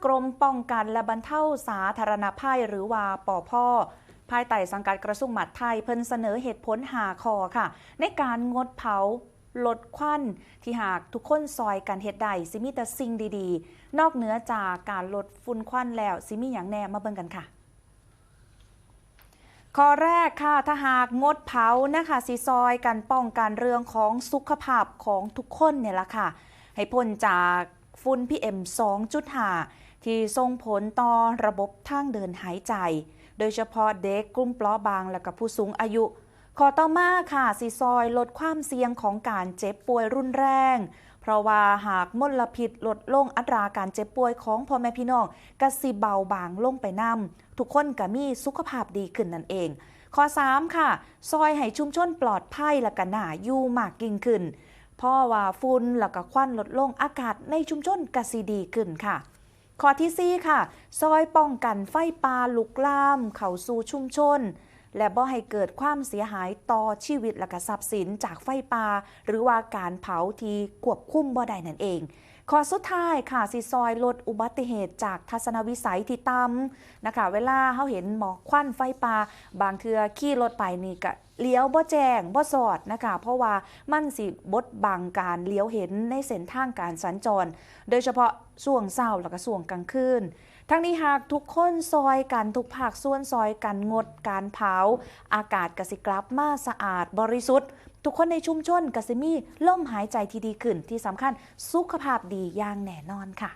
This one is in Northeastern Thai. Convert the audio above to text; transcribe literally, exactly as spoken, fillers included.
กรมป้องกันและบรรเทาสาธารณภัย หรือว่า ปภ ภายใต้สังกัดกระทรวงมหาดไทย เพิ่นเสนอเหตุผลห้าข้อค่ะ ในการงดเผา ลดควัน ที่หากทุกคนซอยกันเฮ็ดได้ สิมีแต่สิ่งดีๆ นอกเหนือจากการลดฝุ่นควันแล้ว สิมีหยังแหน่ มาเบิ่งกันค่ะ ข้อแรกค่ะ ถ้าหากงดเผานะคะ สิซอยกันป้องกันเรื่องของสุขภาพของทุกคนเนี่ยล่ะค่ะ ให้พ้นจากฝุ่น พีเอ็ม สองจุดห้า ที่ส่งผลต่อระบบทางเดินหายใจ โดยเฉพาะเด็ก กลุ่มเปราะบาง และก็ผู้สูงอายุ ข้อต่อมาค่ะ สิซอยลดความเสี่ยงของการเจ็บป่วยรุนแรง เพราะว่าหากมลพิษลดลง อัตราการเจ็บป่วยของพ่อแม่พี่น้องก็สิเบาบางลงไปนำ ทุกคนก็มีสุขภาพดีขึ้นนั่นเอง ข้อสามค่ะ ซอยให้ชุมชนปลอดภัยและก็น่าอยู่มากยิ่งขึ้น เพราะว่าฝุ่นและก็ควันลดลง อากาศในชุมชนก็สิดีขึ้นค่ะ ข้อที่สี่ค่ะ ซอยป้องกันไฟป่าลุกลามเข้าสู่ชุมชน และบ่ให้เกิดความเสียหายต่อชีวิตและก็ทรัพย์สินจากไฟป่า หรือว่าการเผาที่ควบคุมบ่ได้นั่นเอง ข้อสุดท้ายค่ะ สิซอยลดอุบัติเหตุจากทัศนวิสัยที่ต่ำนะคะ เวลาเฮาเห็นหมอกควันไฟป่า บางเทื่อขี่รถไปนี่ก็เหลียวบ่แจ้งบ่สอดนะคะ เพราะว่ามันสิบดบังการเหลียวเห็นในเส้นทางการสัญจร โดยเฉพาะช่วงเช้าและก็ช่วงกลางคืน ทั้งนี้หากทุกคนซอยกัน ทุกภาคส่วนซอยกันงดการเผา อากาศก็สิกลับมาสะอาดบริสุทธิ์ ทุกคนในชุมชนก็สิมีลมหายใจที่ดีขึ้น ที่สำคัญสุขภาพดีอย่างแน่นอนค่ะ